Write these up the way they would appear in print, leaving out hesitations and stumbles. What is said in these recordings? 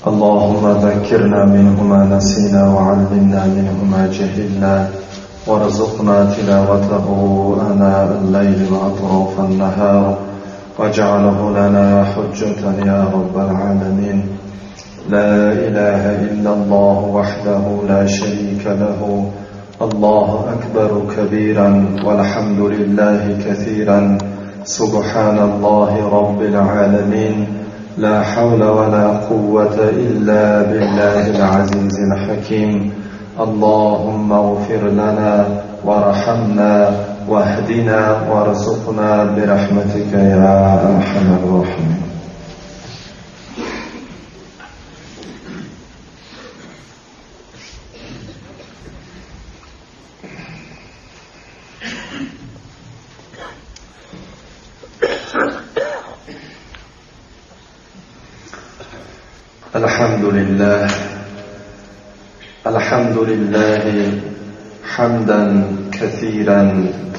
اللهم ذكرنا منه ما نسينا وعلمنا منه ما جهلنا وارزقنا تلاوته آناء الليل وأطراف النهار واجعله لنا حجة يا رب العالمين. لا إله إلا الله وحده لا شريك له، الله أكبر كبيرا والحمد لله كثيرا، سبحان الله رب العالمين، لا حول ولا قوة إلا بالله العزيز الحكيم. اللهم اغفر لنا وارحمنا واهدنا وارزقنا برحمتك يا أرحم الراحمين. الحمد لله، الحمد لله حمدا كثيرا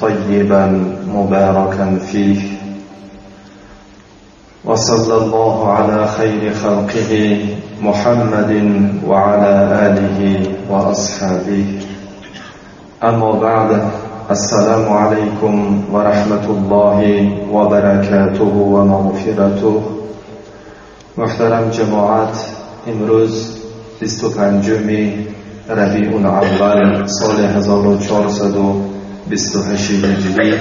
طيبا مباركا فيه، وصلى الله على خير خلقه محمد وعلى آله وأصحابه. أما بعد، السلام عليكم ورحمة الله وبركاته ومغفرته. محترم جماعت، امروز 25 ربیع الاول سال 1428 هجری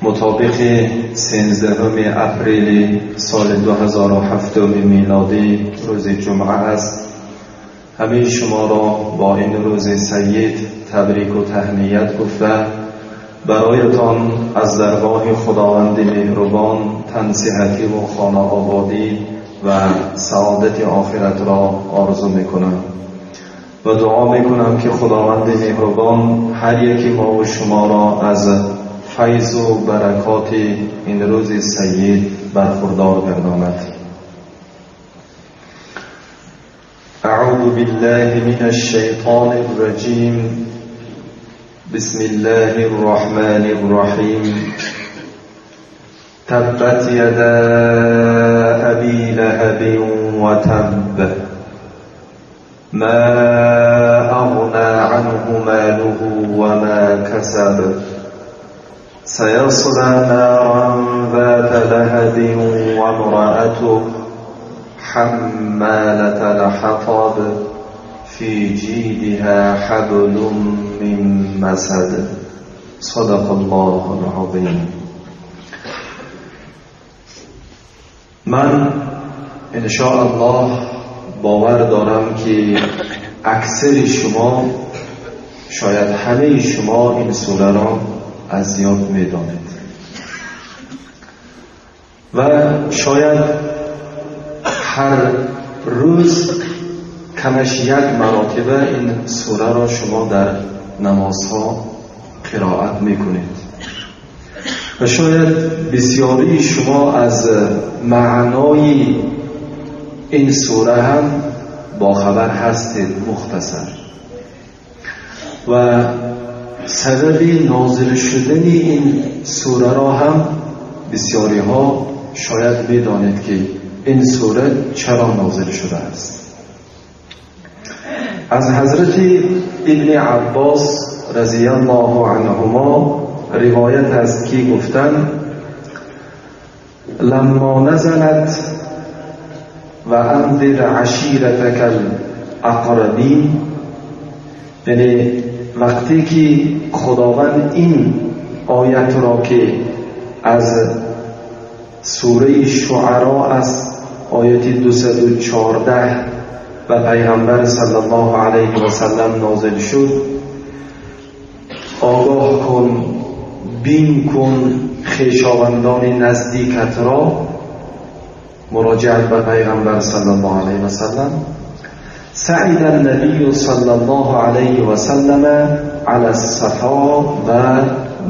مطابق 13 اپریل سال 2007 میلادی روز جمعه است. همه شما را با این روز سید تبریک و تهنیت گفته، برایتان از درگاه خداوند مهربان تنصیحتی و خانه آبادی و سعادت آخرت را آرزو میکنم و دعا میکنم که خداوند مهربان هر یکی ما و شما را از فیض و برکات این روز سید برخوردار گرداند. اعوذ بالله من الشیطان الرجیم. بسم الله الرحمن الرحیم. تبت یدا ابی لهب وتب، ما اغنى عنه ماله وما كسب، سيصلى نارا ذات لهب وامرأته حمالة الحطب في جيدها حبل من مسد. صدق الله العظیم. من ان شاء الله باور دارم که اکثر شما، شاید همه شما این سوره را از یاد می‌دانید و شاید هر روز کمش یک مراتبه این سوره را شما در نمازها قرائت میکنید و شاید بسیاری شما از معنای این سوره هم باخبر هستید مختصر، و سبب نازل شدن این سوره را هم بسیاری ها شاید بدانید که این سوره چرا نازل شده است. از حضرت ابن عباس رضی الله عنهما روایت است که گفتند لما نزلت و انذر عشیرتک الاقربین، یعنی وقتی که خداوند این آیت را که از سوره شعراء است، آیت 214 و پیغمبر صلی الله علیه و سلم نازل شد، آگاه کن، بین کن خویشاوندان نزدیکت را، مراجعت به پیغمبر صلی الله علیه و سلم. سعید النبی صلی الله علیه و سلم علی الصفا و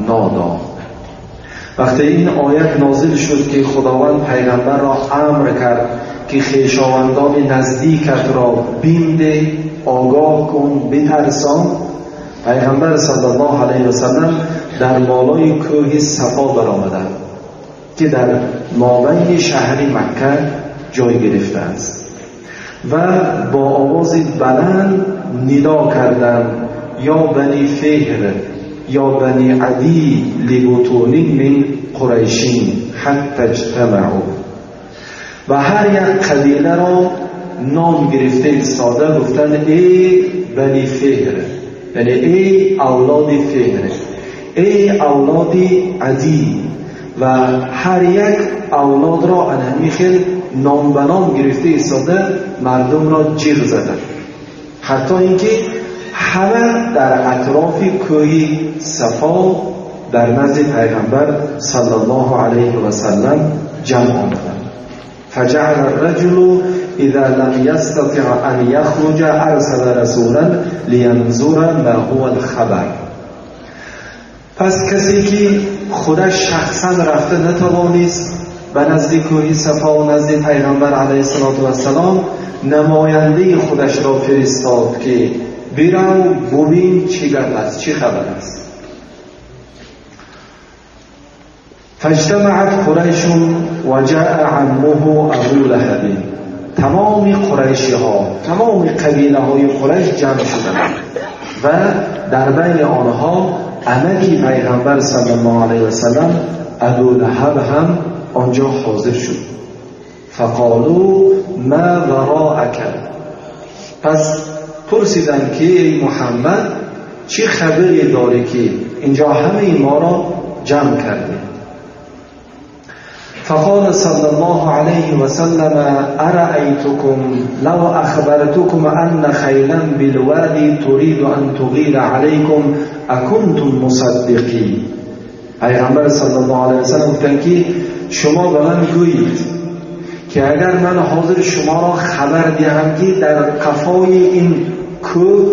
نادا. وقتی این آیت نازل شد که خداوند پیغمبر را امر کرد که خویشاوندان نزدیکت را بیم ده، آگاه کن، بترسان، پیغمبر صلی الله علیه و سلم در بالای کوه صفا برآمدند که در مابین شهر مکه جای گرفته است. و با آواز بلند ندا کردند یا بنی فهر یا بنی عدی لبطون من قریشین حتی اجتمعوا. و هر یک قبیله را نام گرفته ایستاده گفتند ای بنی فهر، یعنی ای اولاد فهر، ای اولاد عدی، و هر یک اولاد را انهمی خیل نام به نام گرفته ایستاده مردم را جیغ زدند، حتی اینکه همه در اطراف کوه صفا در نزد پیغمبر صلی الله علیه و سلم جمع آمدند. فجعل الرجل اذا لم يستطع ان يخرج ارسل رسولا لينظر ما هو الخبر. پس کسی که خودش شخصا رفته نتوانست به نزد کوه صفا و نزد پیغمبر علیه السلام، نماینده خودش را فرستاد که برو ببین چی گپ است، چی خبر است. فاجتمعت قریش و جاء عمه ابو لهب. تمام قریشی ها، تمام قبیله های قریش جمع شدند و در بین آنها عمکی پیغمبر صلی الله علیه و سلم ابو لهب هم آنجا حاضر شد. فقالوا ما وراءک. پس پرسیدند که ای محمد چه خبری داری که اینجا همه ما را جمع کرده؟ فقال صلى الله عليه وسلم أرأيتكم لو أخبرتكم أن خيلا بالوادي تريد أن تغير عليكم أكنتم مصدقين؟ پیغمبر صلی الله علیه وسلم گفتند که شما به من گویید که اگر من حاضر شما را خبر دهم که در قفای این کوه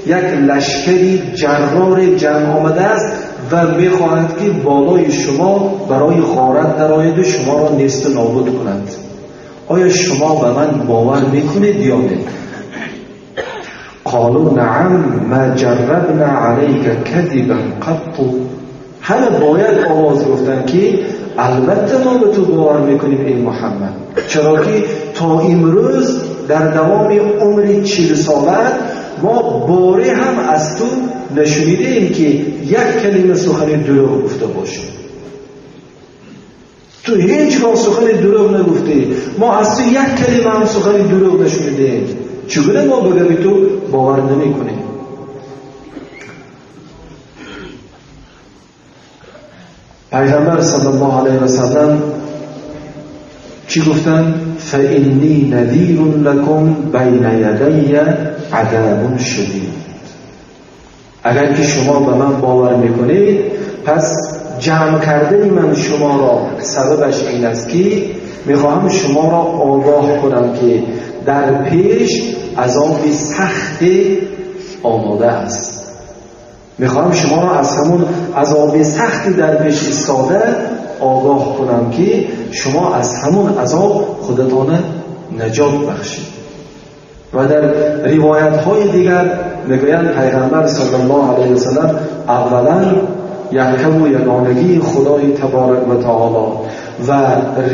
یک لشکری جرار جمع آمده است و میخواهند که بالای شما برای غارت درآید و شما را نیست و نابود کنند، آیا شما به من باور میکنید یا نه؟ قالوا نعم ما جربنا علیک کذبا قط. همه باید آواز گفتند که البته ما به تو باور میکنیم ای محمد، چرا که تا امروز در دوام عمر 40 ساله ما باری هم از تو نشنیده ایم که یک کلمه سخن دروغ گفته باشی. تو هیچ وقت سخن دروغ نگفتی، ما از تو یک کلمه هم سخن دروغ نشنیده ایم، چگونه ما به گپ تو باور نمی کنیم؟ پیغمبر صلی الله علیه و سلم چی گفتن؟ فإنی نذیر لکم بین یدی عذاب شدید. اگر که شما به من باور میکنید، پس جمع کردن من شما را سببش این است که میخواهم شما را آگاه کنم که در پیش عذاب سخت آماده است. میخواهم شما را از همون عذاب سختی در پیش ایستاده آگاه کنم که شما از همون عذاب خودتان نجات بخشید. و در روایت های دیگر میگویند پیغمبر صلی الله علیه و سلم اولا یکه و یگانگی خدای تبارک و تعالی و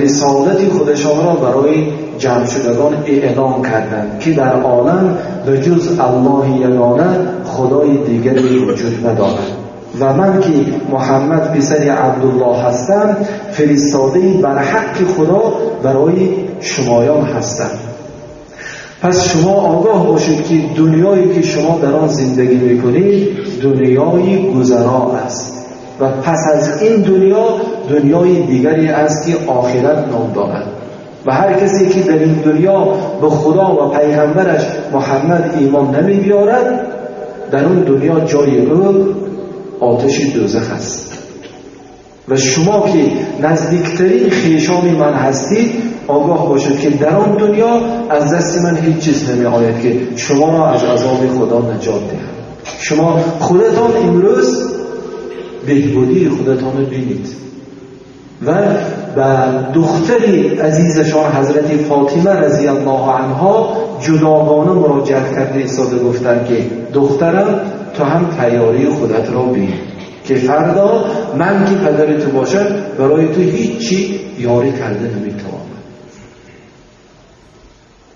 رسالت خودشان را برای جمع شدگان اعلام کردند که در عالم به جز الله یگانه خدای دیگری وجود ندارد و من که محمد پسر عبدالله هستم فرستاده بر حق خدا برای شمایان هستم. پس شما آگاه باشید که دنیایی که شما در آن زندگی میکنید دنیای گذرا است و پس از این دنیا دنیای دیگری است که آخرت نام دارد و هر کسی که در این دنیا به خدا و پیغمبرش محمد ایمان نمی بیارد در اون دنیا جای او آتش دوزخ است. و شما که نزدیکترین خویشان من هستید آگاه باشید که در آن دنیا از دست من هیچ چیز نمی آید که شما را از عذاب خدا نجات دهم. شما خودتان امروز بهبودی خودتان رو بینید. و به دختر عزیزشان حضرت فاطمه رضی الله عنها جداگانه مراجعت کرده ایستاده گفتند که دخترم تو هم تیاری خودت را بین که فردا من که پدر تو باشم برای تو هیچی یاری کرده نمیتوانم.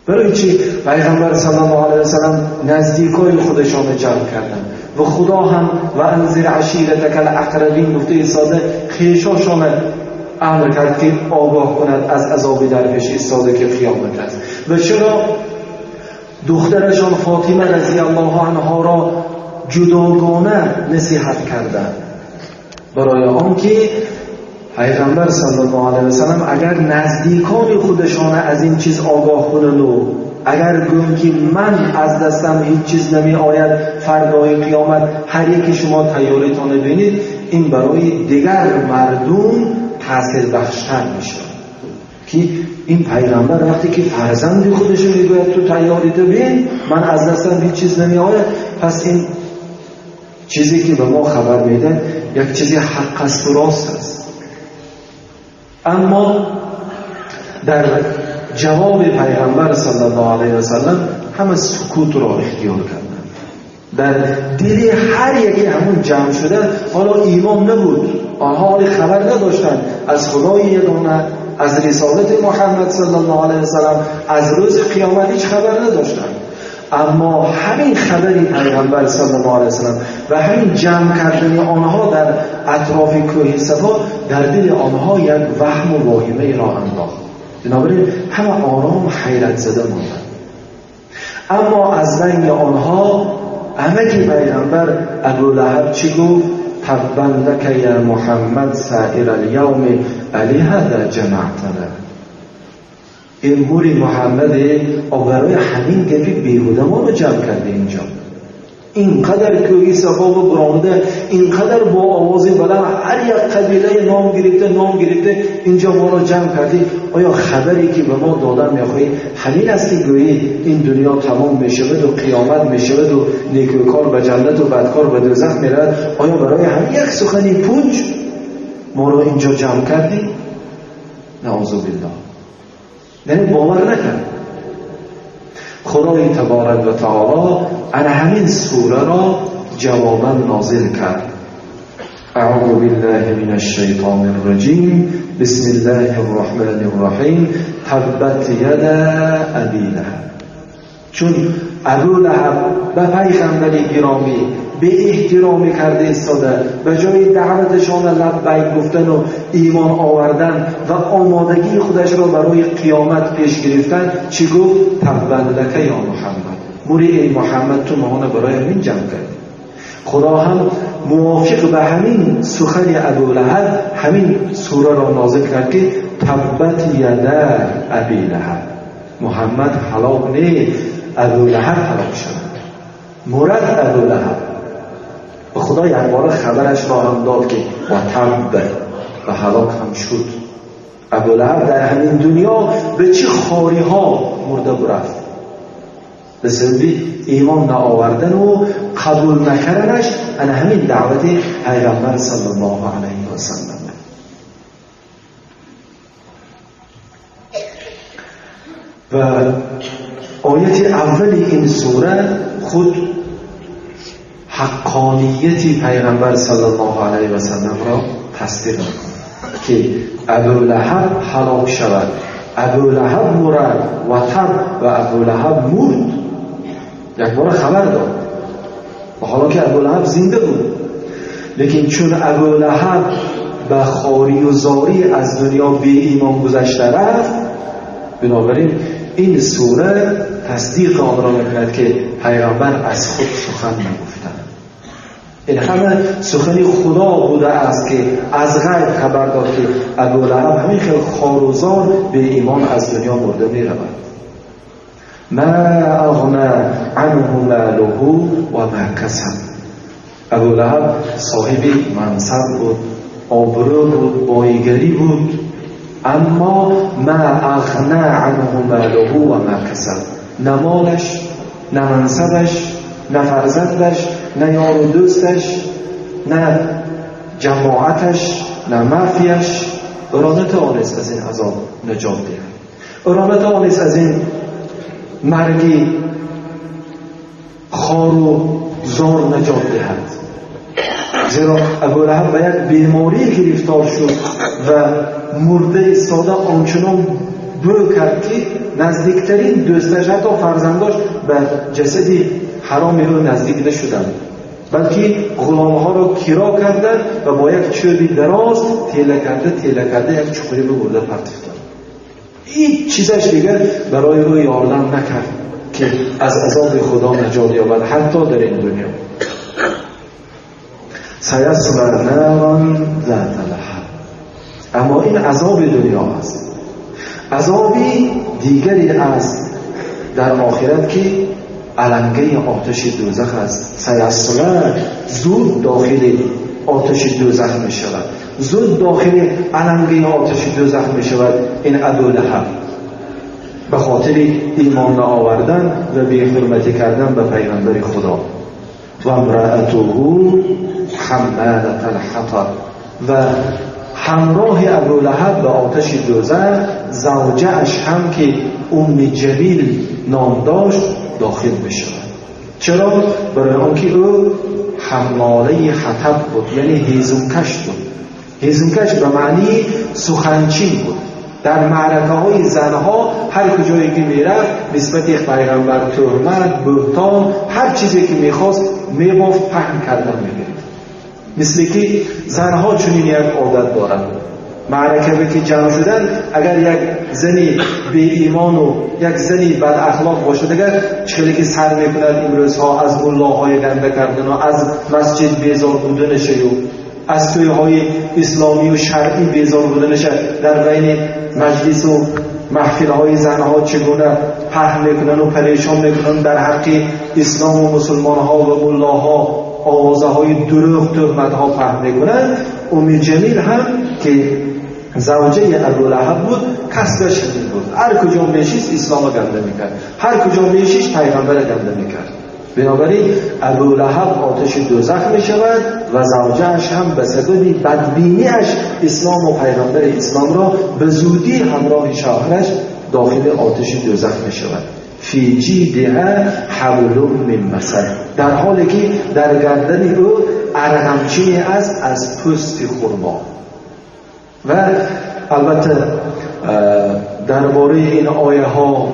برای چی پیغمبر صلی الله علیه و سلم نزدیکای خودشان را جمع کردند و خدا هم و انذر عشیرتک الاقربین گفته ایستاده خویشاشان امر کرد که آگاه کند از عذابی در پیش ایستاده که قیامت است. و چرا دخترشان فاطمه رضی الله عنها را جداگانه نصیحت کردند؟ برای آنکه پیغمبر صلی الله علیه و سلم اگر نزدیکان خودشان از این چیز آگاه کنند و اگر گویند که من از دستم هیچ چیز نمی آید فردای قیامت هر یکی شما تیاریتان بینید، این برای دیگر مردم تاثیر بخشتر میشه که این پیغمبر وقتی که فرزند خودش میگوید تو تیاریت بین، من از دستم هیچ چیز نمی آید، پس این چیزی که به ما خبر میده یک چیزی حق است و راست است. اما در جواب پیغمبر صلی الله علیه و سلم همه سکوت را اختیار کردند. در دل هر یکی همون جمع شده حالا ایمان نبود، آنها حال خبر نداشتند از خدای یگانه، از رسالت محمد صلی الله علیه و سلم، از روز قیامت هیچ خبر نداشتند. اما همین خبری پیغمبر صلی الله علیه و سلم و همین جمع کردن آنها در اطراف کوه صفا در دل آنها یک وهم و واهمه را انداخت. بنابراین همه آرام حیرت زده ماندند. اما از بین آنها عمک پیغمبر ابو لهب چی گفت؟ تبا لک یا محمد سائر الیوم الی هذا جمعتنا. این موری محمد برای همین گپی بیهوده ما رو جمع کرده اینجا، اینقدر کوهی صفا و برآمده، اینقدر با آواز بلند هر یک قبیله نام گرفته اینجا ما رو جمع کردی. آیا خبری که به ما دادن میخوایی همین است که گویی این دنیا تمام میشود و قیامت میشود و نیکوکار به جنت و بدکار به دوزخ میرود؟ آیا برای همین یک سخنی پوچ ما رو اینجا جمع کردی؟ نعوذ بالله. یعنی باور نکرد. خدای تبارک و تعالی علی همین سوره را جوابا نازل کرد. اعوذ بالله من الشیطان الرجیم، بسم الله الرحمن الرحیم، تبت یدا ابی لهب. چون ابو لهب به پیغمبر گرامی به احترامی کرده ایستاده، به جای دعوتشان لبیک گفتن و ایمان آوردن و آمادگی خودش را برای قیامت پیش گرفتن، چی گفت؟ تبا لک یا محمد، موری ای محمد تو ماهانه برای همین جمع کردی. خدا هم موافق به همین سخن ابو لهب همین سوره را نازل کرد که تبت یدا ابی لهب، محمد هلاک نه، ابو لهب هلاک شد، مرد ابو لهب. و خدا یک بار خبرش را هم داد که و تب، و هلاک هم شد. ابو لهب در همین دنیا به چه خاری ها مرده برفت، به سبب ایمان نآوردن و قبول نکردنش ان همین دعوت پیغمبر صلی الله علیه و سلم. و آیت اول این سوره خود حقانیت پیغمبر صلی الله علیه و سلم را تصدیق می‌کند که ابو لهب هلاک شود، ابو لهب مرد و تب و ابو لهب مرد. یک بار خبر داد و حالا که ابو لهب زنده بود، لیکن چون ابو لهب به خواری و زاری از دنیا بی ایمان گذشته رفت، بنابراین این سوره تصدیق آن را می‌کند که پیغمبر از خود سخن نگفتند. این همه سخنی خدا بوده است که از غیب خبر داد که ابو لهب همین خیلی خوار و زار به ایمان از دنیا مرده می رود. ما اغنى عنه ماله و ما کسب. ابو لهب صاحب منصب بود، آبرو بود، بایگری بود، اما ما اغنى عنه ماله و ما کسب، نه مالش، نه منصبش، نه فرزندش، نه یار و دوستش، نه جماعتش، نه مافیش او را نتوانست از این عذاب نجات دهد، او را نتوانست از این مرگ خار و زار نجات دهد. زیرا ابو لهب به یک بیماری گرفتار شد و مرده ایستاده آنچنان بو کرد که نزدیکترین دوستش حتی فرزنداش به جسد حرام او نزدیک نشدند، بلکه غلامها را کرا کردند و با یک چوبی دراز تیله کرده تیله کرده یک چوبی برده پرتفتند. هیچ چیزش دیگر برای او یاردم نکرد که از عذاب خدا نجات یابد حتی در این دنیا. سیصلی نارا ذات لهب. اما این عذاب دنیا است. عذابی دیگری است در آخرت که علنگه آتش دوزخ است. سیصلی، زود داخل آتش دوزخ می شود، زود داخل علنگه آتش دوزخ می شود این ابو لهب، به خاطر ایمان آوردن و بی حرمتی کردن به پیغمبر خدا. و امرأته حمالة الحطب، و همراه ابو لهب به آتش دوزخ زوجه اش هم که ام جمیل نام داشت داخل بشود. چرا؟ برای آنکه او حماله حطب بود، یعنی هیزمکش بود. هیزمکش به معنی سخنچین بود. در معرکه های زنها هر کجایی که میرفت نسبت پیغمبر تهمت، بهتان، هر چیزی که میخواست میبافت، پهن کردن میگرفت. مثل که زنها چنین یک عادت دارند، معرکه که جمع شدن اگر یک زنی بی ایمان و یک زنی بد اخلاق باشد، اگر چخیلی که سر میکند امروزها از ملاهای گنده کردن و از مسجد بیزار بودنش و از تویهای اسلامی و شرعی بیزار بودنش، در بین مجلس و محفل‌های زنها چگونه پهن میکنن و پریشان میکنن در حق اسلام و مسلمانها و ملاها آوازه های دروغ، تهمت‌ها پهن میکنن. ام جمیل هم که زوجه ابو لهب بود کسبش همین بود، هر کجا میشیست اسلام گنده میکرد، هر کجا میشیست پیغمبر گنده میکرد. بنابراین ابو لهب آتش دوزخ میشود و زوجهش هم به سبب بدبینیش اسلام و پیغمبر اسلام را به زودی همراه شوهرش داخل آتش دوزخ میشود. فی جیدها حبل من مسد، در حالی که در گردن او ارغمچینی است از پوست خرما. و البته درباره این آیه ها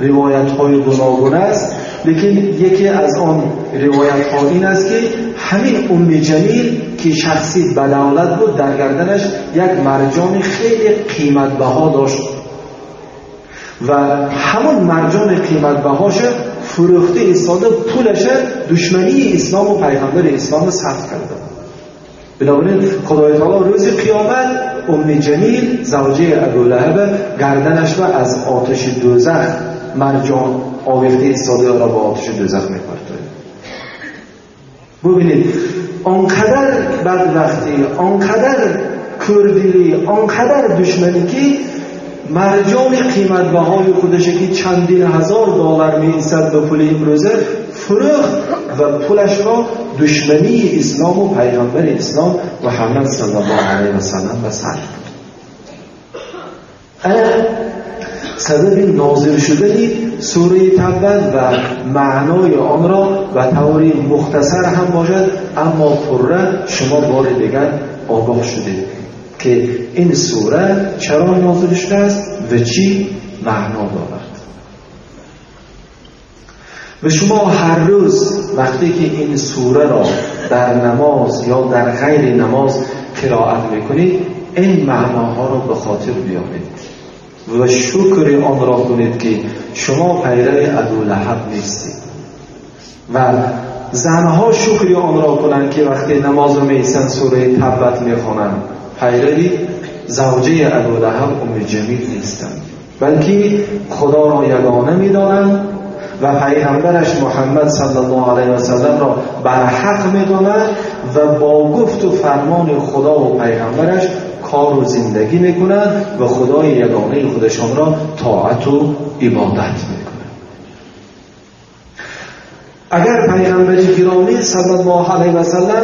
روایت های گوناگون است، لیکن یکی از آن روایت ها این است که همین ام جمیل که شخصی بدولت بود، در گردنش یک مرجان خیلی قیمت بها داشت و همون مرجان قیمت بهاش فروخته ایستاده، پولش دشمنی اسلام و پیغمبر اسلام صرف کرده. بنابراین خدای تعالی روز قیامت ام جمیل زوجه ابو لهب گردنش و از آتش دوزخ مرجان آویخته ایستاده را با آتش دوزخ میپرتوید. ببینید آنقدر بدبختی، آنقدر کردلی، آنقدر دشمنی که مرجان قیمت بهای خودش که چندین هزار دلار می‌ایستد به پول امروزه فروخت و پولش را دشمنی اسلام و پیغمبر اسلام محمد صلی الله علیه و سلم به صرف کرد. سبب نازل شدن سوره تبت و معنای آن را به طور مختصر هم باشد اما پره شما بار دیگر آگاه شدید که این سوره چرا نازل شده است و چی معنا دارد. و شما هر روز وقتی که این سوره را در نماز یا در غیر نماز قرائت میکنید این معناها را به خاطر بیاورید و شکر آن را کنید که شما پیرو ابو لهب نیستید. و زنها شکر آن را کنند که وقتی نماز رو میایستند سوره تبت میخوانند، پیروی زوجه ابو لهب ام جمیل نیستند، بلکه خدا را یگانه میدانند و پیغمبرش محمد صلی الله علیه و سلم را بر حق میدانند و با گفت و فرمان خدا و پیغمبرش کار و زندگی میکنند و خدای یگانه خودشان را طاعت و عبادت میکنند. اگر پیغمبر گرامی صلی الله علیه و سلم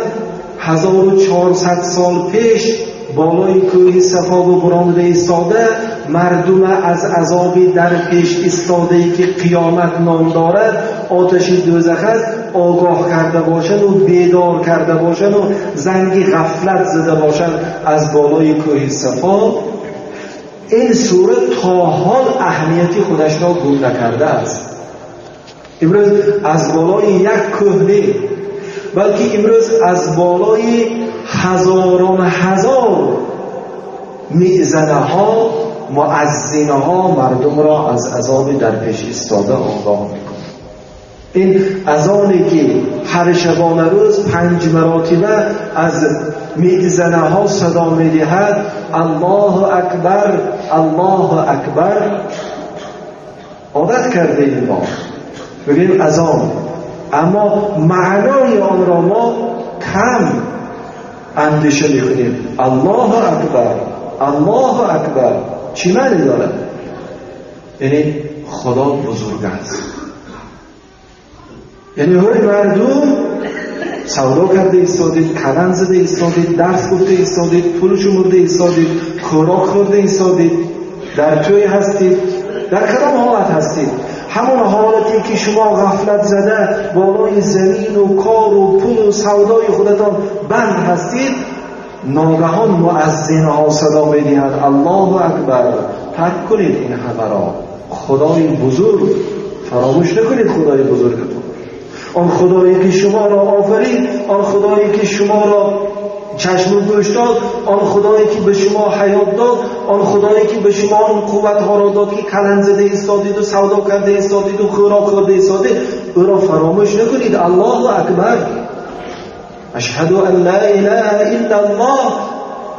1400 سال پیش بالای کوه صفا و برآمده ایستاده، مردم از عذابی در پیش ایستاده که قیامت نام دارد، آتش دوزخ است، آگاه کرده باشند و بیدار کرده باشند و زنگ غفلت زده باشند از بالای کوه صفا، این سوره تا حال اهمیتی خودش را گم نکرده است. امروز از بالای یک کوه، بلکه امروز از بالای هزاران هزار میزنه ها، مؤذنه ها مردم را از عذاب در پیش ایستاده آگاه میکنه. این اذانی که هر شبانه روز 5 مراتبه از میزنه ها صدا میدهد، الله اکبر الله اکبر، عادت کرده ایم ما بگیم اذان، اما معنای آن را ما کم اندیشه میکنیم. الله اکبر الله اکبر چی معنی دارد؟ یعنی خدا بزرگ است. یعنی هر مردم سودا کرده ایستادید، کلم زده ایستادید، درس گفته ایستادید، پول شمرده ایستادید، خوراک خورده ایستادید، در توی هستید، در کدام حالت هستید؟ همون حالتی که شما غفلت زده بالای زمین و کار و پول و سودای خودتان بند هستید، ناگهان مؤذن‌ها صدا می‌دهند الله اکبر. ترک کنید این همه را، خدای بزرگ فراموش نکنید، خدای بزرگتون، آن خدایی که شما را آفرید، آن خدایی که شما را چشم و گوش داد، آن خدایی که به شما حیات داد، آن خدایی که به شما آن قوتها را داد که کلن زده ایستادید و سودا کرده ایستادید و خوراک خورده ایستادید، او را فراموش نکنید. الله اکبر، اشهد ان لا اله الا الله.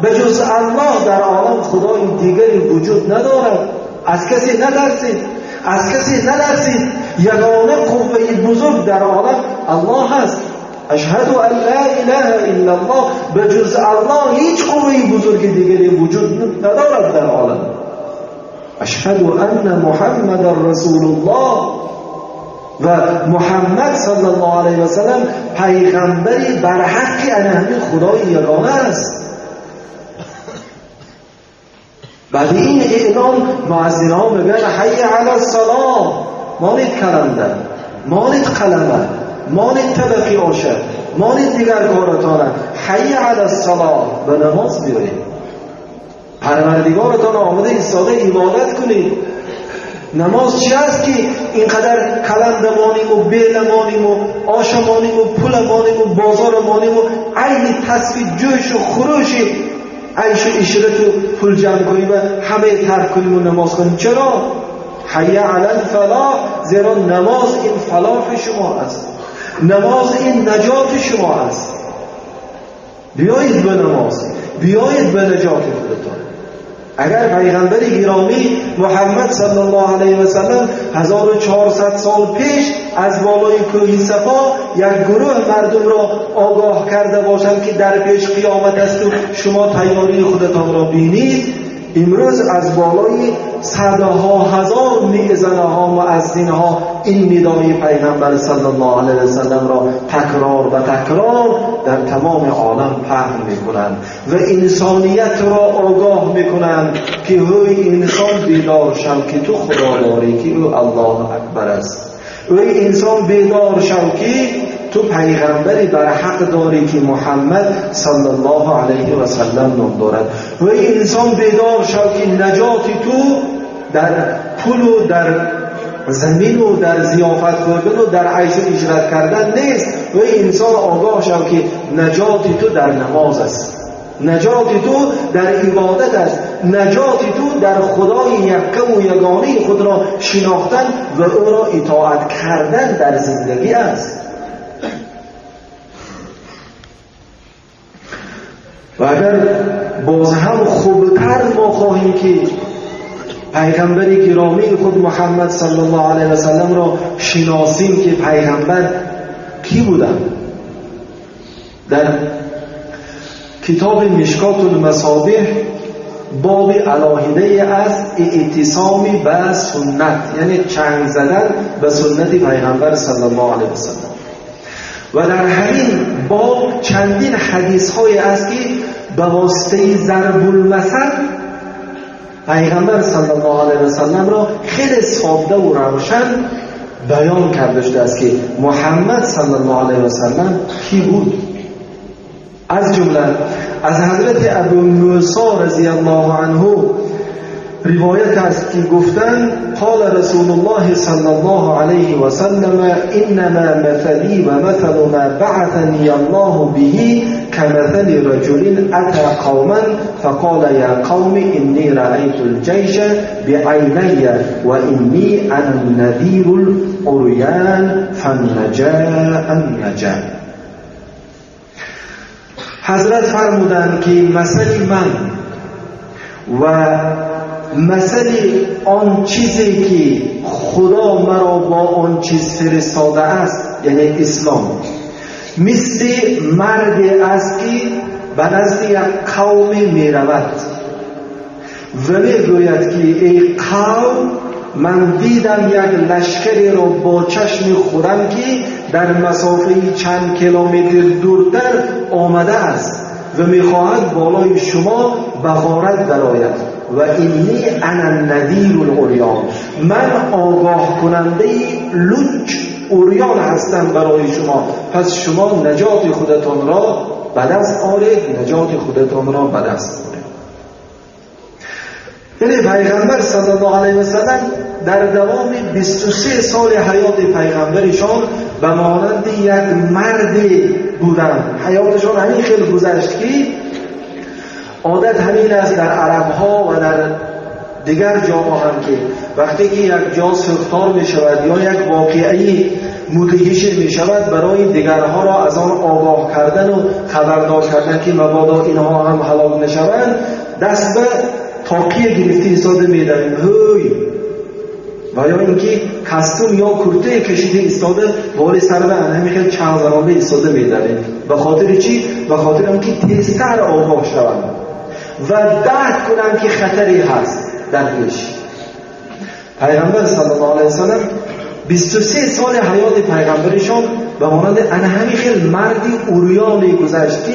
به جز الله در عالم خدای دیگری وجود ندارد. از کسی نترسید، از کسی نترسید. یگانه قوه بزرگ در عالم الله است. اشهد ان لا اله الا الله. به جز الله هیچ قوه بزرگ دیگری وجود ندارد در عالم. اشهد ان محمد رسول الله. و محمد صلی الله علیه و سلم پیغمبری بر حق انهمی خدای یگانه است. بعد این اعلام مؤذن‌ها میگن حی علی الصلاه، مانید کلنده، مانید قلمه، مانید طبقی آشه، مانید دیگر کارتانه، حی علی الصلاه، به نماز بیایید، پروردگارتان آمده ایستاده عبادت کنید. نماز چی است که اینقدر کلنده مانیم و بیل مانیم و آش مانیم و پول مانیم و بازار مانیم و عین تصفی جوش و خروش عیش و عشرت و پول جمع کنیم و همه ترک کنیم و نماز کنیم؟ چرا؟ حی علی الفلاح، زیرا نماز این فلاح شما است، نماز این نجات شما است. بیایید به نماز، بیایید به نجات خودتان. اگر پیغمبر گرامی محمد صلی الله علیه و سلم 1400 سال پیش از بالای کوه صفا یک گروه مردم را آگاه کرده باشند که در پیش قیامت است و شما تیاری خودتان را بینید، امروز از بالای صدها هزار میزنها مؤذنها این ندای پیغمبر صلی الله علیه و سلم را تکرار و تکرار در تمام عالم پهن میکنند و انسانیت را آگاه میکنند که هوی انسان بیدار شو که تو خدا داری که او الله اکبر است، هوی انسان بیدار شو که تو پیغمبری بر حق داری که محمد صلی الله علیه و سلم نام دارد، و انسان بیدار شو که نجات تو در پول و در زمین و در ضیافت خوردن و در عیش و عشرت کردن نیست، و انسان آگاه شو که نجات تو در نماز است، نجات تو در عبادت است، نجات تو در خدای یکه و یگانه خود را شناختن و او را اطاعت کردن در زندگی است. و اگر باز هم خوبتر ما خواهیم که پیغمبر گرامی خود محمد صلی الله علیه و سلم را شناسیم که پیغمبر کی بودند، در کتاب مشکات المصابیح باب علاهده از اعتصام به سنت، یعنی چنگ زدن به سنت پیغمبر صلی الله علیه و سلم، و در همین باب چندین حدیث های است که به واسطه ضرب المثل پیغمبر صلی الله علیه و سلم را خیلی ساده و روشن بیان کرده شده است که محمد صلی الله علیه و سلم کی بود. از جمله از حضرت ابو موسی رضی الله عنه روایت است که گفتند قال رسول الله صلی الله علیه و سلم انما مثلی و مثل ما بعثنی الله به كمثل رجل اتى قوما فقال یا قوم انی رأیت الجیش بعینی و انی انا النذیر العریان فالنجاء النجاء. حضرت فرمودند که مثل من و مثل آن چیزی که خدا مرا با آن چیز فرستاده است، یعنی اسلام، مثل مرد است که به نزد یک قوم می رود و می گوید که ای قوم، من دیدم یک لشکری را با چشم خودم که در مسافه چند کیلومتر دورتر آمده است و می خواهد بالای شما به غارت درآید و انی انا النذیر العریان، من آگاه کننده لوچ عریان هستم برای شما، پس شما نجات خودتان را به دست آرید، نجات خودتان را به دست آرید. یعنی پیغمبر صلی الله علیه و سلم در دوام 23 سال حیات پیغمبرشان به مانند یک مرد بودند. حیاتشان همین خیلی گذشت که عادت همین است در عرب ها و در دیگر جاها هم که وقتی که یک جا سوختار می شود یا یک واقعی مدهش می شود، برای دیگرها را از آن آگاه کردن و خبردار کردن که مبادا اینها هم هلاک نشوند، دست به تاقیه گرفته ایستاده می دهیم هوی، و یا اینکه کاستوم یا کرته کشیده ایستاده بالای سر به همین خیلی چند زنانده ایستاده می دهیم. به خاطر چی؟ به خاطر اینکه تیزتر آگاه شوند و درک کنند که خطری هست در پیش. پیغمبر صلی الله علیه و سلم 23 سال حیات پیغمبرشان به مانند همین خیلی مردی عریان گذشت که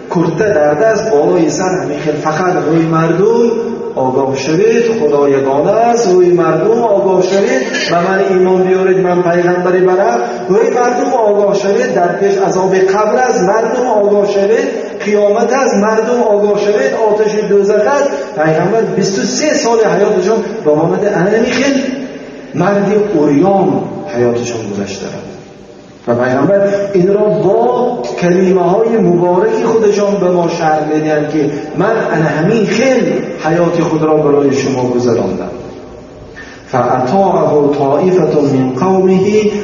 کرته در دست بالای سر همین خیلی فقط روی مردم آگاه شوید خدا یگانه است، روی مردم آگاه شوید به من ایمان بیارید من پیغمبری برم، روی مردم آگاه شوید در پیش عذاب قبر است، مردم آگاه شوید قیامت است، مردم آگاه شوید آتش دوزخ است. پیغمبر 23 سال حیاتشان به مانند همین خیلی مردی عریان حیاتشان گذشته و پیغمبر این را با کلمه های مبارک خودشان به ما شرح میدهند که من همین خیلی حیات خود را برای شما گذراندم. فاطاعه طائفة من قومه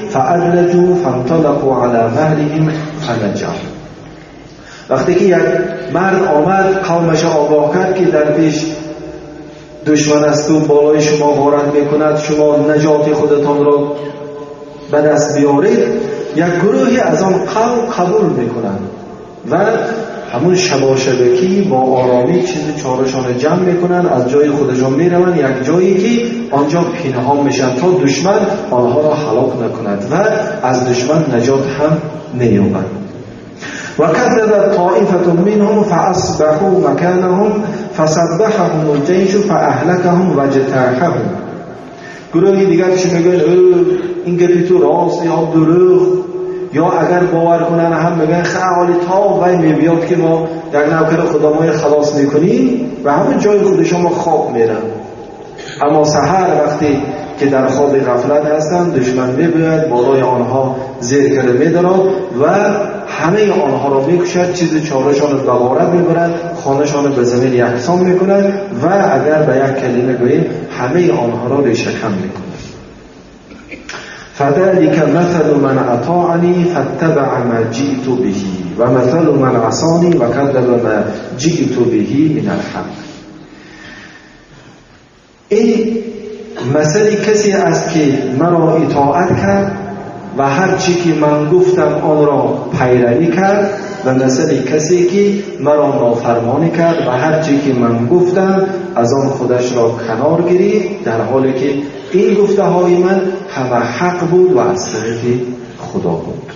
فادلجوا فانطلقوا على مهلهم فنجوا. وقتی که یک مرد آمد قومش آگاه کرد که در پیش دشمن است و بالای شما غارت میکند، شما نجات خودتان را به دست بیارید، یک گروهی از آن قوم قبول میکنند و همون شباشبکی با آرامی چیز چارشان جمع میکنن، از جای خودشان میروند یک جایی که آنجا پنهان میشن تا دشمن آنها را هلاک نکند و از دشمن نجات هم نیابند. و کذب طائفة منهم فاصبحوا مکانهم فسبحهم الجیش فاهلکهم واجتاحهم. گروهی دیگر چی میگن؟ این گپی تو راست یا دروغ، یا اگر باور کنن هم میگن خیلی تا وای میبیاد که ما در نوکر خدا ما خلاص میکنیم و همون جای خودشون ما خواب میرن. اما سحر وقتی که در خواب غفلت هستن دشمن میبیاد بالای آنها زیر کرده میدارد و همه آنها را میکشد، چیز چارهشان به غارت میبرد، خانهشان به زمین یکسان میکند و اگر به یک کلمه گوییم همه آنها را ریشه کن میکند. فذلك مثل من اطاعنی فاتبع ما جئت به و مثل من عصانی و کذب ما جئت به من الحق. این مثل کسی است که مرا اطاعت کرد و هر چی که من گفتم آن را پیروی کرد، و مثل کسی که مرا نافرمانی کرد و هر چی که من گفتم از آن خودش را کنار گرفت، در حالی که این گفته های من همه حق بود و از طرف خدا بود.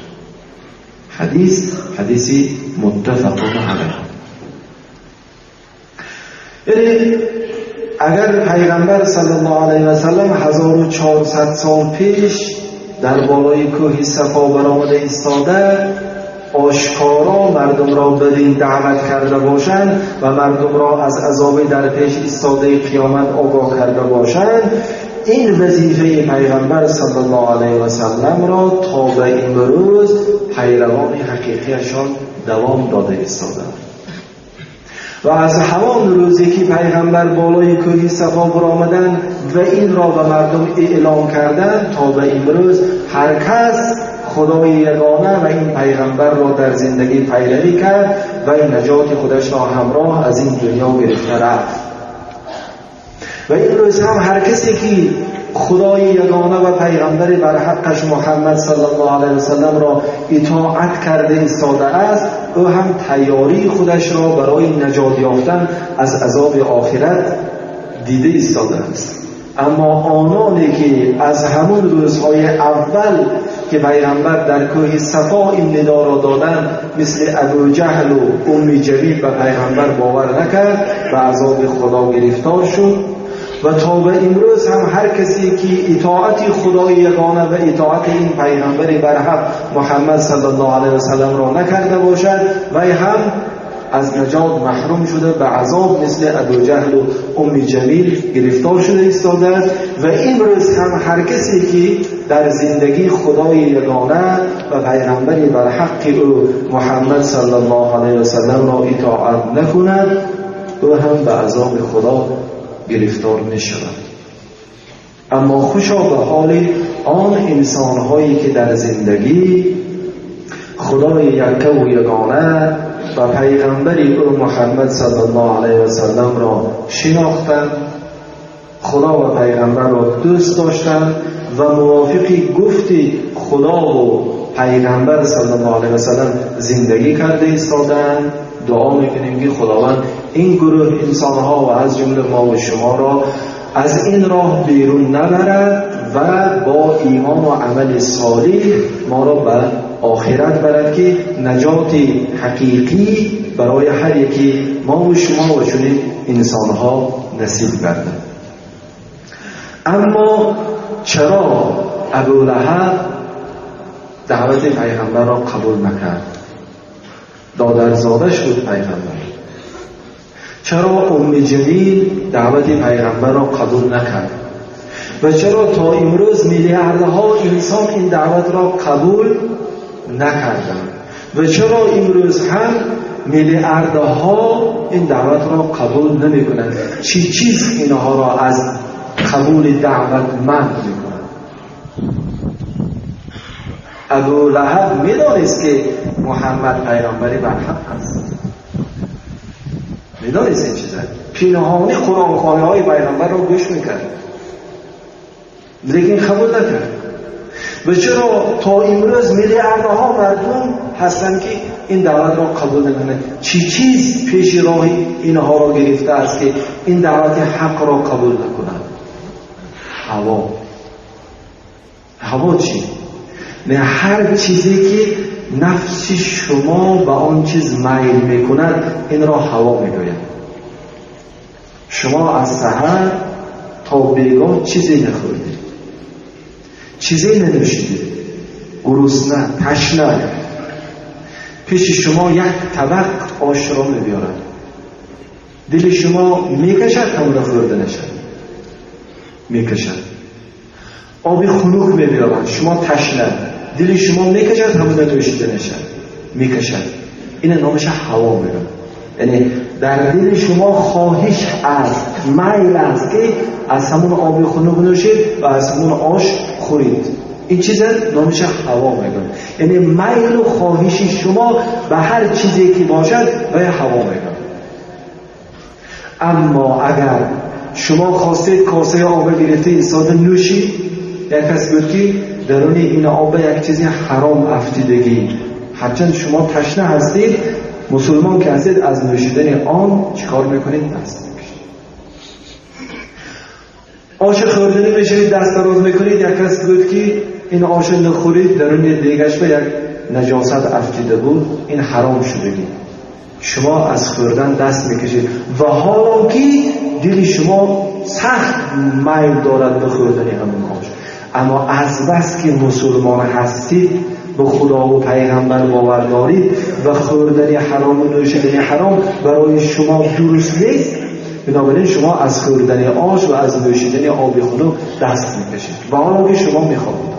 حدیث حدیثی متفق علیه. یعنی اگر پیغمبر صلی الله علیه و سلم 1400 سال پیش در بالای کوه صفا برآمده ایستاده، آشکارا مردم را به دین دعوت کرده باشند و مردم را از عذاب در پیش ایستاده قیامت آگاه کرده باشند، این وظیفه پیغمبر صلی الله علیه و سلم را تا به امروز پیروان حقیقیشان دوام داده ایستادند. و از همان روزی که پیغمبر بالای کوه صفا برآمدند و این را به مردم اعلام کردند تا به امروز هر کس خدای یگانه و این پیغمبر را در زندگی پیروی کرد و این نجات خودش را همراه از این دنیا گرفته رفت. و امروز هم هر کسی که خدای یگانه و پیغمبر بر حقش محمد صلی الله علیه و سلم را اطاعت کرده ایستاده است، او هم تیاری خودش را برای نجات یافتن از عذاب آخرت دیده ایستاده است. اما آنانی که از همون روزهای اول که پیغمبر در کوه صفا این ندا را دادند، مثل ابو جهل و ام جمیل به پیغمبر باور نکرد و عذاب خدا گرفتار شد. و تا به امروز هم هر کسی که اطاعت خدای یگانه و اطاعت این پیغمبر برحق محمد صلی الله علیه و سلم را نکرده باشد، وی هم از نجات محروم شده، به عذاب مثل ابو جهل و ام جمیل گرفتار شده ایستاده است. و امروز هم هر کسی که در زندگی خدای یگانه و پیغمبر برحق او محمد صلی الله علیه و سلم را اطاعت نکند، او هم به عذاب خدا گرفتار می شود. اما خوشا به حال آن انسانهایی که در زندگی خدای یکه و یگانه و پیغمبر او محمد صلی الله علیه و سلم را شناختند، خدا و پیغمبر را دوست داشتند و موافق گفت خدا و پیغمبر صلی الله علیه و سلم زندگی کرده ایستادند. دعا میکنیم که خداوند این گروه انسانها و از جمله ما و شما را از این راه بیرون نبرد و با ایمان و عمل صالح ما را به آخرت برد که نجات حقیقی برای هر یکی ما و شما و چنین انسانها نصیب گردد. اما چرا ابو لهب دعوت پیغمبر را قبول نکرد؟ دادرزادش بود پیغمبر. چرا ام جمیل دعوت پیغمبر را قبول نکرد؟ و چرا تا امروز میلیاردها انسان این دعوت را قبول نکردند؟ و چرا امروز هم میلیاردها این دعوت را قبول نمی کنند؟ چی چیز اینها را از قبول دعوت منع می کند؟ ابو لهب میدانست که محمد پیامبری بر حق است، میدانست این چیزه، پنهانی قرآن خوانی های پیغمبر را گوش میکرد، لیکن قبول نکرد. و چرا تا امروز میلیاردها مردم هستند که این دعوت را قبول نکنند؟ چی چیز پیش راه اینها را گرفته است که این دعوت حق را قبول نکنند؟ هوا. هوا چی؟ نه، هر چیزی که نفس شما به آن چیز میل میکند این را هوا میگوید. شما از سحر تا بیگاه چیزی نخوردید، چیزی ننوشیدید، گرسنه، تشنه، پیش شما یک طبق آش را میبیارد، دل شما میکشد همون خورده نشد، میکشد. آبی خنک میبیارد، شما تشنه، دل شما میکشد همون نوشیده نشد، میکشد. این نامش هوا میگن. یعنی در دل شما خواهش است، میل است که از همون آب خنک نوشید و از همون آش خورید. این چیز نامش هوا میگن. یعنی میل و خواهش شما به هر چیزی که باشد به هوا میگن. اما اگر شما خواستید کاسه آب گرفته ایستاده نوشید، یک کس بود که درون این آب یک چیزی حرام افتیدگی، هرچند شما تشنه هستید، مسلمان که هستید، از نوشیدن آن چیکار میکنید؟ دست میکشید. آش خوردنی میشید، دست دراز میکنید، یک کس بود که این آش نخورید، درون دیگش به یک نجاست افتیده بود، این حرام شدگی، شما از خوردن دست میکشید و حالا که دل شما سخت میل دارد به خوردن همون آش، اما از بس که مسلمان هستید به خدا و پیغمبر باور دارید و خوردن حرام و نوشیدن حرام برای شما درست نیست، بنابراین شما از خوردن آش و از نوشیدن آب خنک دست میکشید و آن که شما میخواهید.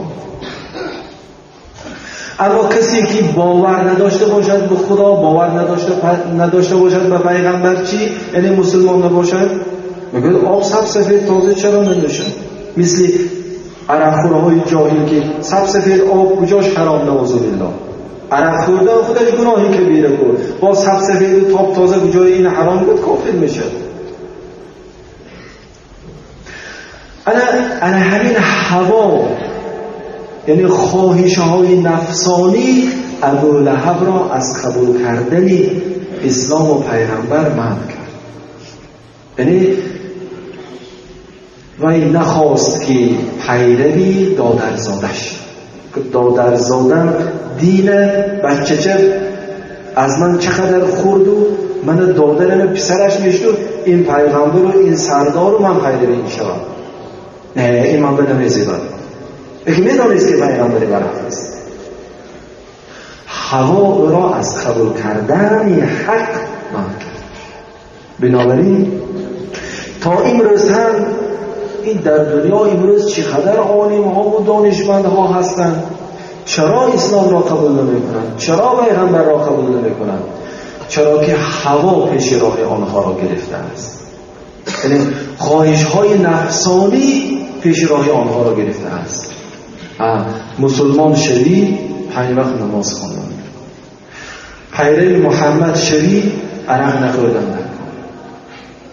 اما کسی که باور نداشته باشد به خدا، باور نداشته باشد به پیغمبر، چی؟ یعنی مسلمان نباشد، میگه آب سب سفید تازه چرا ننوشم؟ مثل عرقخورهای جاهل که سب سفید آب کجاش حرام، نعوذ بالله. عرق خوردن خودش گناهی کبیره بود، با سب سفید تاب تازه کجای این حرام بود، کافر میشه. انا همین هوا، یعنی خواهش های نفسانی، ابو لهب را از قبول کردن اسلام و پیغمبر منع کرد. یعنی وی نخواست که پیروی دادرزادش، دادرزادم دین بچه چه از من چقدر خورد و من دادرم پسرش میشد، این پیغمبر و این سردار و من پیروی این شوم. نه، این من به نمیزیدم. یکی میدانست که پیغمبری برحق است. هوا او را از قبول کردن حق منع کرد. بنابراین تا امروز هم این در دنیا امروز چقدر عالم ها و دانشمند ها هستند، چرا اسلام را قبول نمی کنند؟ چرا پیغمبر را قبول نمی کنند؟ چرا که هوا پیش راه آنها را گرفته است. یعنی خواهش های نفسانی پیش راه آنها را گرفته است. مسلمان شوی 5 وقت نماز خواندن، پیرو محمد شوی عرق نخوردن در کار،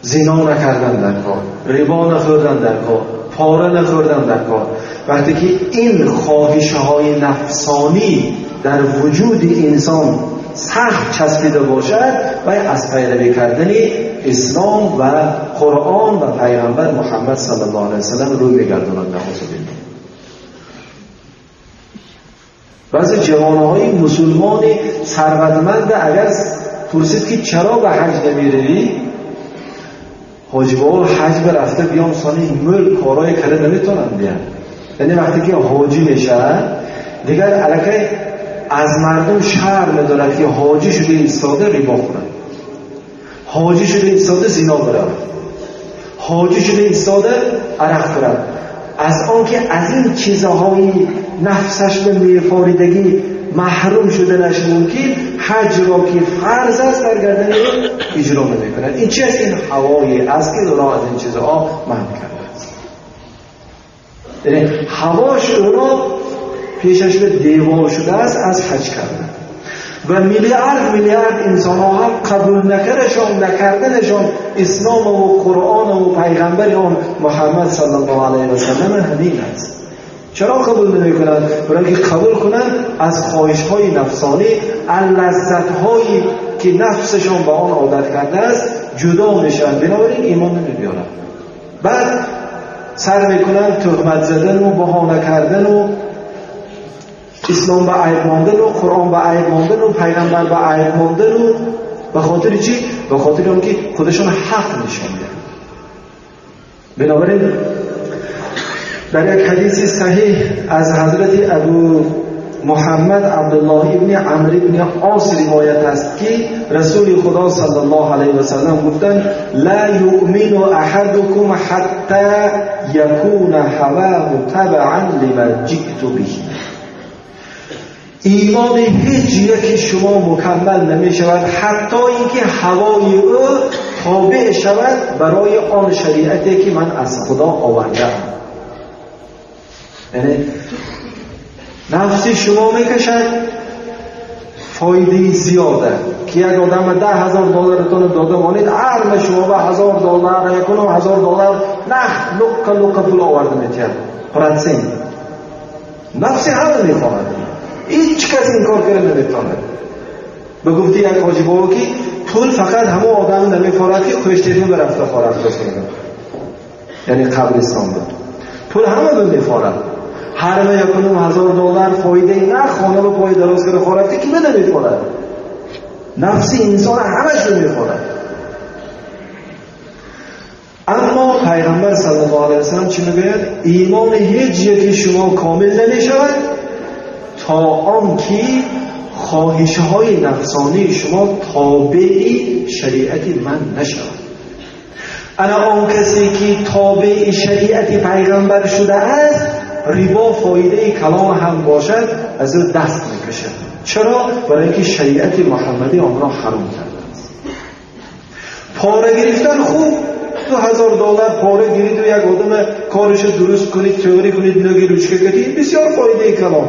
زنا نکردن در کار، ربا نخوردن در کار، پاره نخوردن در کار. وقتی که این خواهش های نفسانی در وجود انسان سخت چسبیده باشد، و از پیروی کردن اسلام و قرآن و پیغمبر محمد صلی الله علیه وسلم روی بگرداند. نعوذ بالله. بعضی جوانهای مسلمان ثروتمند اگر پرسید که چرا به حج نمیروی، حاجی بابا حج برفته بیام سانی ملک کارای کرده نمیتونن بیان. یعنی وقتی که حاجی میشه دیگر علاقه از مردم شرم دارد که حاجی شده ایستاده ربا خورد، حاجی شده ایستاده زنا برود، حاجی شده ایستاده عرق خورد. از آنکه از این چیزهای نفسش به میفاریدگی محروم شدنش ممکن، حج را که فرض است بر گردن اجرا نمی‌کند. این چیز، این هوای است که را از این چیزها منع کرده است. یعنی هواش او را پیشش به دیوار شده است از حج کردن. و میلیارد میلیارد انسان ها هم قبول نکردنشان اسلام و قرآن و پیغمبر آن محمد صلی الله علیه و سلم همین است. چرا قبول نمی کنند؟ برای اینکه قبول کنند از خواهش های نفسانی، از لذت هایی که نفسشان به آن عادت کرده است جدا میشن، بنابراین ایمان نمی بیارند. بعد سر میکنند تهمت زدن و بهانه کردن و اسلام به عیب ماندن و قرآن به عیب ماندن و پیغمبر به عیب ماندن و به خاطر چی؟ به خاطر اون که خودشون حق نشان میدن. بنابراین در یک حدیث صحیح از حضرت ابو محمد عبدالله ابن عمرو ابن عاص روایت است که رسول خدا صلی الله علیه و سلم گفتند لا یؤمن احدکم حتی یکون هواه تبعا لما جئت به. ایمان هیچ یک شما مکمل نمی شود حتی اینکه هوای او تابع شود برای آن شریعتی که من از خدا آوردم. یعنی نفس شما میکشد فایده زیاده که یک آدم $10,000 داده مانید، هر شما به $1,000 $1,500 نخ لقه لقه پول آورده میتید پرانسین. نفس همه میخواهد، هیچ کس این کار کرده نمیتواند. به گفتی یک حاجی بابا که پول فقط همه آدم نمیفارد که کشتیتون برفته خارد بسیده، یعنی قبرستان بود. پول همه به میفارد، هر ما $1,500 فایده نه خانه به پای دراز کرده خارد که به نمیفارد. نفس انسان همش رو میخورد. اما پیغمبر صلی الله علیه وسلم چی میگوید؟ ایمان هیچ یکی شما کامل نمیشود تا تا آنکه خواهش های نفسانی شما تابع شریعت من نشود. انا آن کسی که تابع شریعت پیغمبر شده است، ربا فایده کلام هم باشد از او دست میکشد. چرا؟ برای اینکه شریعت محمدی آن را حرام کرده است. پاره گرفتن خوب، $2000 پاره گیرید و یک آدم کارش درست کنید، تئوری کنید، نگی روچکه کنید، بسیار فایده کلام.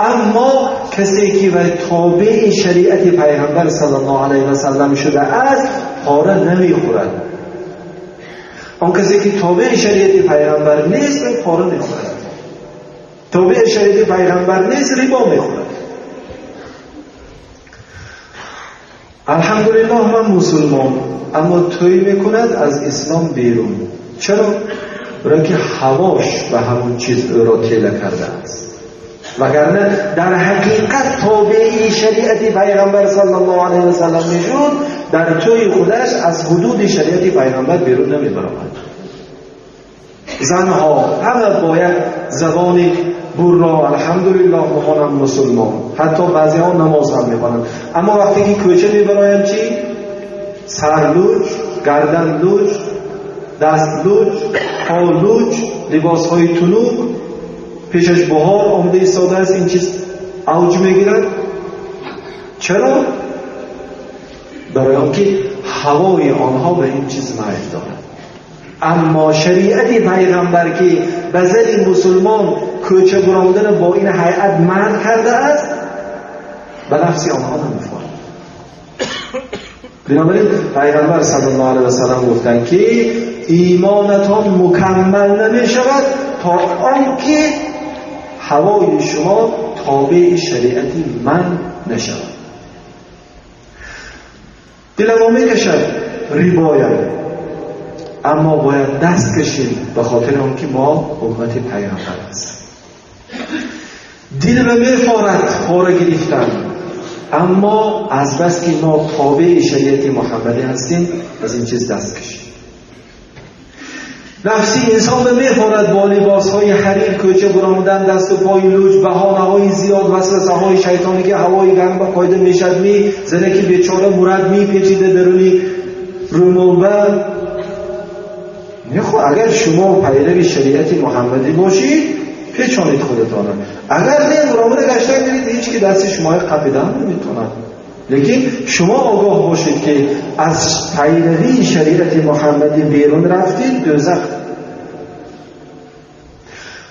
اما کسی که و تابع شریعت پیغمبر صلی الله علیه و سلم شده است، پاره نمیخورد. آن کسی که تابع شریعت پیغمبر نیست، پاره میخورد. تابع شریعت پیغمبر نیست، ربا میخورد. الحمدلله من مسلمان، اما توی میکند از اسلام بیرون. چرا؟ برای که هواش به همون چیز او را تیله کرده است. وگرنه در حقیقت تابع شریعت پیغمبر صلی الله علیه و سلم میشد، در توی خودش از حدود شریعت پیغمبر بیرون نمیبرآمد. زنها همه باید زبان برا، الحمدلله میخوانم مسلمان، حتی بعضی ها نماز هم میخوانند، اما وقتی که کوچه میبرایم چی؟ سر لوچ، گردن لوچ، دست لوچ، پا لوچ، لباس های تنوک، پیشش بهار آمده ایستاده است، این چیز اوج میگیرد. چرا؟ برای آنکه هوای آنها به این چیز میل دارد. اما شریعت پیغمبر که به زن مسلمان کوچه برآمدن با این هیئت منع کرده است، به نفس آنها نمیفهمد. بنابراین پیغمبر صلی الله علیه و سلم گفتند که ایمانتان مکمل نمیشود تا آنکه هوای شما تابع شریعت من نشود. دل ما میکشد رباید، اما باید دست کشیم به خاطر آنکه ما امت پیغمبر هستیم. دل ما میفارد پاره گرفتن، اما از بس که ما تابع شریعت محمدی هستیم از این چیز دست کشیم. نفسی انسان به میخورد با لباس های حریر کوچه برآمدن، دست و پای لوچ، بهانه های زیاد، وسوسه های شیطانی که هوای گرم با قاعده میشد، می زنه که بیچاره مرد میپیچیده درونی رومال. نه، اگر شما پیرو شریعت محمدی باشید پیچانید خودتان، اگر نه برآمده گشتن گیرید، هیچ که دست شما قپیدن نمیتونن. لیکن شما آگاه باشید که از پیروی شریعت محمدی بیرون رفتید، دوزخ.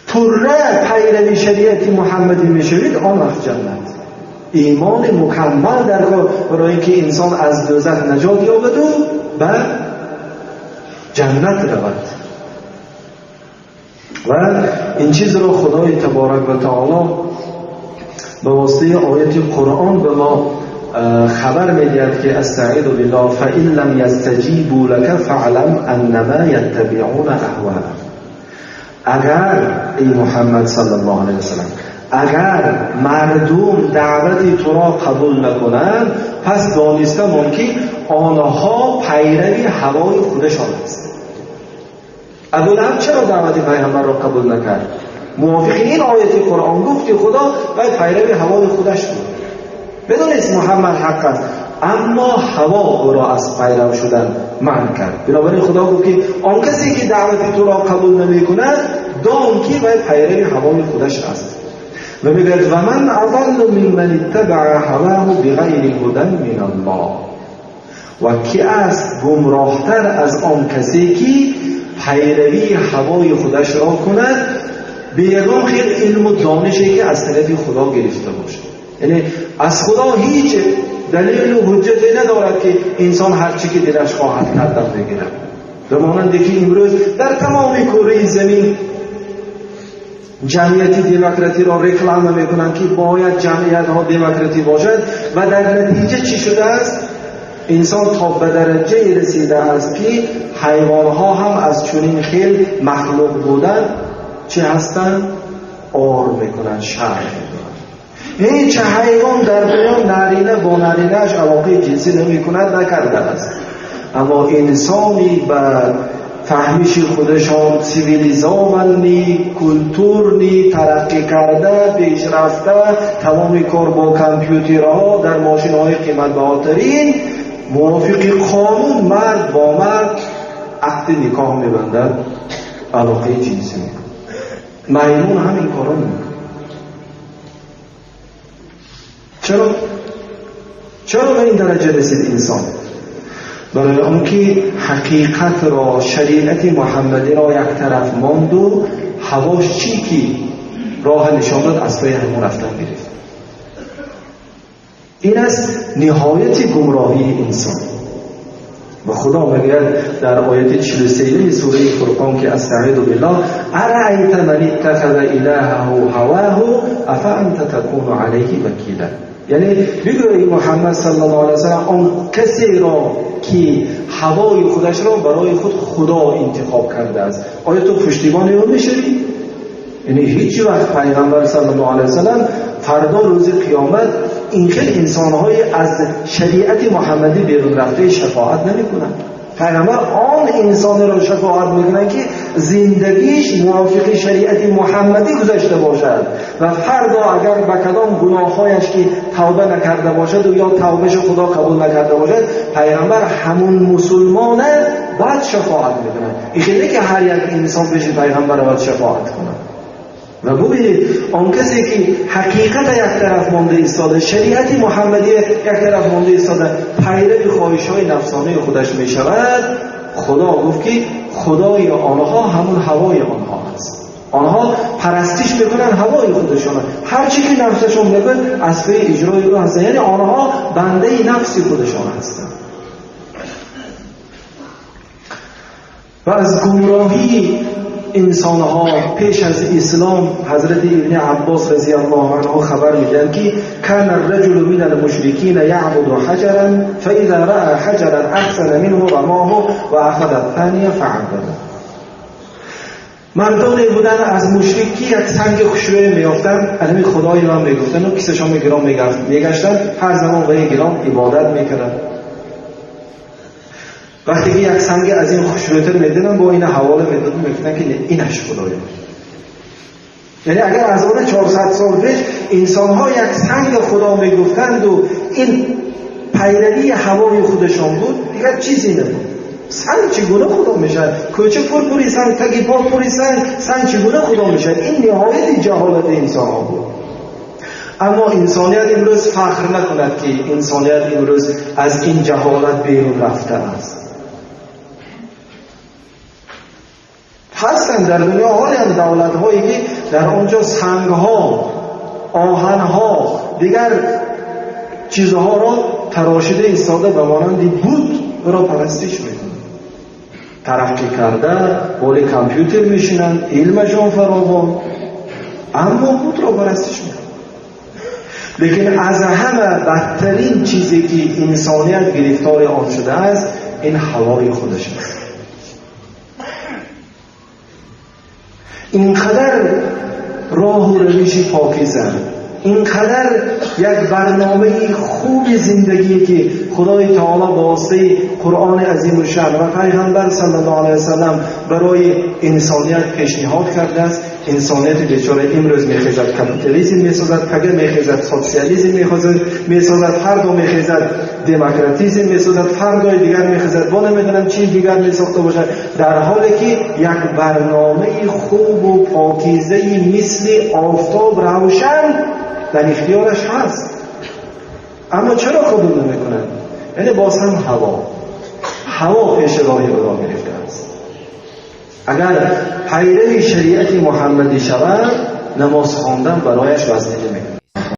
پره پیروی شریعت محمدی میشوید، آن وقت جنت. ایمان مکمل در کار برای اینکه انسان از دوزخ نجات یابد و به جنت رود. و این چیز را خدای تبارک و تعالی به واسطه آیت قرآن به ما خبر میدهد که استعیذ بالله فإن لم یستجیبوا لك فاعلم انما یتبعون اهواءهم. اگر ای محمد صلی الله علیه وسلم، اگر مردم دعوت تو را قبول نکنند، پس دانسته ممکن آنها پیروی هوای خودشان است. ابولهب چرا دعوت پیغمبر را قبول نکرد؟ موافق این آیت قرآن گفت که خدا باید پیروی هوای خودش بود. بدونست محمد حق است، اما هوا او را از پیرو شدن منع کرد. بنابراین خدا گفت که آن کسی که دعوت تو را قبول نمی کند، دان که باید پیروی هوای خودش است. و میگوید و من اضل ممن اتبع هواه بغیر هدی من الله. و کی است گمراهتر از آن کسی که پیروی هوای خودش را کند به یگان خیر علم و دانشی که از طرف خدا گرفته باشد. یعنی از خدا هیچ دلیل و حجتی ندارد که انسان هرچی که دلش خواهد کردن بگیرد. به مانند که امروز در تمام کره زمین جمعیت دموکراتی را رکلام میکنند که باید جمعیت ها دموکراتی باشد، و در نتیجه چی شده است؟ انسان تا به درجه رسیده است که حیوان ها هم از چنین خیل مخلوق بودن چه هستند؟ آر میکنند، شرم میکنند. هیچ حیوان در دنیا نرینه با نرینه‌اش علاقه جنسی نمی کند، نکرده است. اما انسانی به فهمیش خودشان цивилизованный، культурный، ترقی کرده، پیشرفته، تمام کار با کامپیوترها، در ماشین‌های قیمت‌بهاترین، موافق قانون مرد با مرد عقد نکاح می‌بندد، علاقه جنسی می‌کند. میمون هم این کارا می‌کند. چرا به این درجه رسید انسان؟ برای آنکه حقیقت را، شریعت محمدی را یک طرف ماند و هواش چی که راه نشان داد از پی همون رفتن گرفت. این است نهایت گمراهی انسان. و خدا میگوید در آیت 43 سوره فرقان که استعیذ بالله: ارأیت من اتخذ الهه هواه افانت تکون علیه وکیلا. یعنی بگوی محمد صلی الله علیه وسلم آن کسی را که هوای خودش را برای خود خدا انتخاب کرده است، آیا تو پشتیبان او میشوی؟ یعنی هیچ وقت پیغمبر صلی الله علیه وسلم فردا روز قیامت این خیلی انسان‌های از شریعت محمدی بیرون رفته شفاعت نمی‌کنند. پیغمبر آن انسان را شفاعت می‌کنند که زندگیش موافق شریعت محمدی گذشته باشد و فردا اگر به کدام گناه‌هایش که توبه نکرده باشد و یا توبهش خدا قبول نکرده باشد، پیغمبر همون مسلمانه بعد شفاعت می‌کند. این خیلی که هر یک انسان بشه پیغمبر باید شفاعت کند. و ببینید آن کسی که حقیقت یک طرف مانده ایستاده، شریعت محمدی یک طرف مانده ایستاده، پیرو خواهش‌های نفسانی خودش می شود، خدا گفت که خدای آنها همون هوای آنها است. آنها پرستش میکنن هوای خودشون، هر چی که نفسشون میگه از پی اجرای او هستن. یعنی آنها بنده نفس خودشان هستند. و از گمراهی انسانها پیش از اسلام حضرت ابن عباس رضی الله عنه خبر میدن که کان الرجل من المشرکین یعبد حجرا فاذا رأى حجرا احسن منه رماه و اخذ الثانیه فعبده. مردانی بودن از مشرکی یک سنگ خوشروی میافتن، علمی خدای من میگفتن و کیسه‌شان گرام میگشتن، هر زمان به گرام عبادت میکردن. وقتی که یک سنگ از این خوشرویتر میدیدن با این حواله میدادن، میگفتن که اینش خدایه. یعنی اگر از اون 400 سال پیش انسان‌ها یک سنگ خدا میگفتند و این پیروی هوای خودشان بود، دیگر چیزی نبود. سنگ چگونه خدا میشد؟ کوچه پرپوری سنگ، تگی پا پوری سنگ، سنگ چگونه خدا میشد؟ این نهایت جهالت انسان‌ها بود. اما انسانیت امروز فخر نکند که انسانیت امروز از این جهالت بیرون رفته است. هستند در دنیا حالی هم دولت هایی که در آنجا سنگ ها، آهن ها، دیگر چیزها را تراشیده ایستاده به مانند بود را پرستش میکنند. ترقی کرده، بالای کامپیوتر میشینند، علمشان فراوان، اما بود را پرستش میکنند. لیکن از همه بدترین چیزی که انسانیت گرفتار آن شده است این هوای خودش است. اینقدر راه و روش پاکیزه، اینقدر یک برنامه خوب زندگی که خدای تعالی با واسطه قرآن عظیم الشأن و پیغمبر صلی الله علیه وسلم برای انسانیت پیشنهاد کرده است. انسانیت بیچاره امروز میخیزد کاپیتالیسم میسازد، پگه میخیزد سوسیالیسم میسازد، فردا میخیزد دموکراتیسم میسازد، فردای دیگر میخیزد با نمیدونم چی دیگر میساخته باشد، در حالی که یک برنامه خوب و پاکیزه مثل آفتاب روشن در اختیارش هست. اما چرا قبول نمیکنند؟ یعنی باز هم هوا پیش راه او را گرفته است. اگر پیرو شریعت محمدی شود، نماز خواندن برایش وزنی نمیکند.